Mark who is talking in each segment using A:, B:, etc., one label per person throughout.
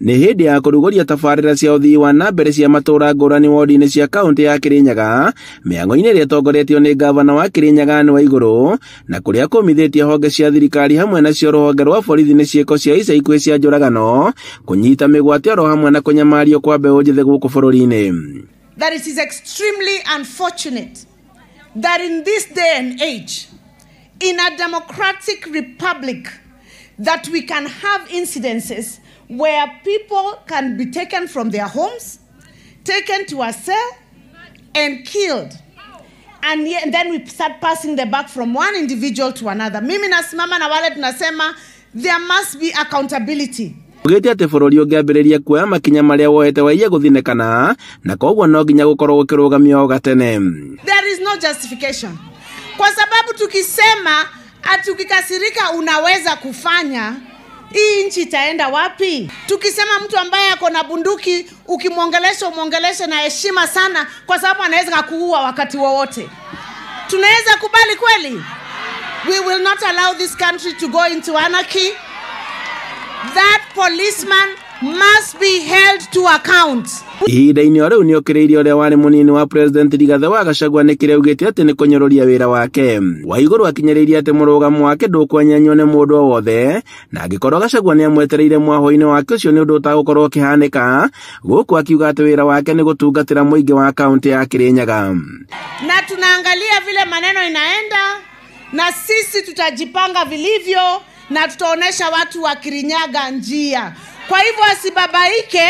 A: Nĩ hĩndĩ ya kũrugũria tabarĩra cia ũthii wa na mbere cia matũũra ngũrani wodi-inĩ cia kaũntĩ ya Kirinyaga, mĩhang'o-inĩ ĩrĩa ĩtongoretio nĩ ngavana wa Kirinyaga Anne Waigũrũ, na kũrĩa kũmithĩtie honge cia thirikari hamwe nacio rũhonge rwa borithi nĩ ciĩko cia ica ikuhĩ cia njũragano, kũnyita mĩgwate oro hamwe na kũnyamario kwa mbeũ njĩthĩ gũkũ bũrũri-inĩ.
B: That it is extremely unfortunate that in this day and age, in a democratic republic, that we can have incidences where people can be taken from their homes, taken to a cell, and killed. And then we start passing the buck from one individual to another. Mimi nasimama na wale tunasema there must be accountability.
A: Ugĩte atĩ bũrũri ũngĩambĩrĩria kuoya makinya marĩa woete waiye gũthinĩkana na koguo no nginya gũkorwo gũkĩrũgamio o gatene.
B: There is no justification. Kwa sababu tukisema ati ukikasirika unaweza kufanya, hii nchi itaenda wapi? Tukisema mtu ambaye ako na bunduki ukimwongelesha umwongeleshe na heshima sana, kwa sababu anaweza kukuua wakati wowote. Tunaweza kubali kweli? We will not allow this country to go into anarchy. That policeman must be held to account.
A: Ihinda-inĩ o rĩu nĩokĩrĩirie ũrĩa warĩ mũnini wa President Rigathĩ wa Gachagua nĩ kĩrĩa augĩte atĩ nĩ kũnyũrũria wĩra wake. Waigũrũ akinyĩrĩirie atĩ mũrũgamo wake ndũkwenyenywo nĩ mũndũ o wothe, na angĩkorwo Gachagua nĩamwetereire mwahũ-inĩ wake ũcio nĩ ũndũ ũtagũkorwo ũkĩhanĩka, gũkũ akiuga atĩ wĩra wake nĩ gũtungatĩra mũingĩ wa kaũntĩ ya Kirinyaga.
B: Na tunaangalia vile maneno inaenda, na sisi tutajipanga vilivyo na tutaonesha watu wa Kirinyaga njia. Kwa hivyo asibabaike,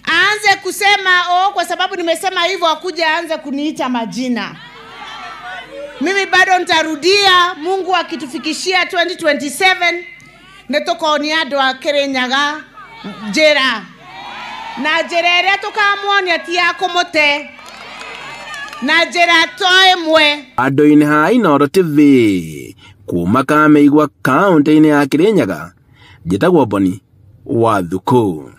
B: aanze kusema oh, kwa sababu nimesema hivyo akuje aanze kuniita majina. Mimi bado nitarudia, Mungu akitufikishia 2027 nĩtũkonia andũ a Kirinyaga njĩra. Na njĩra ĩrĩa tũkamuonia ti ya kũmũte, na njĩra to ĩmwe.
A: Andũ-inĩ ha Inooro TV kuma Kamĩigua kaũntĩ-inĩ ya Kirinyaga, njĩtagwo Boni wa Thuku.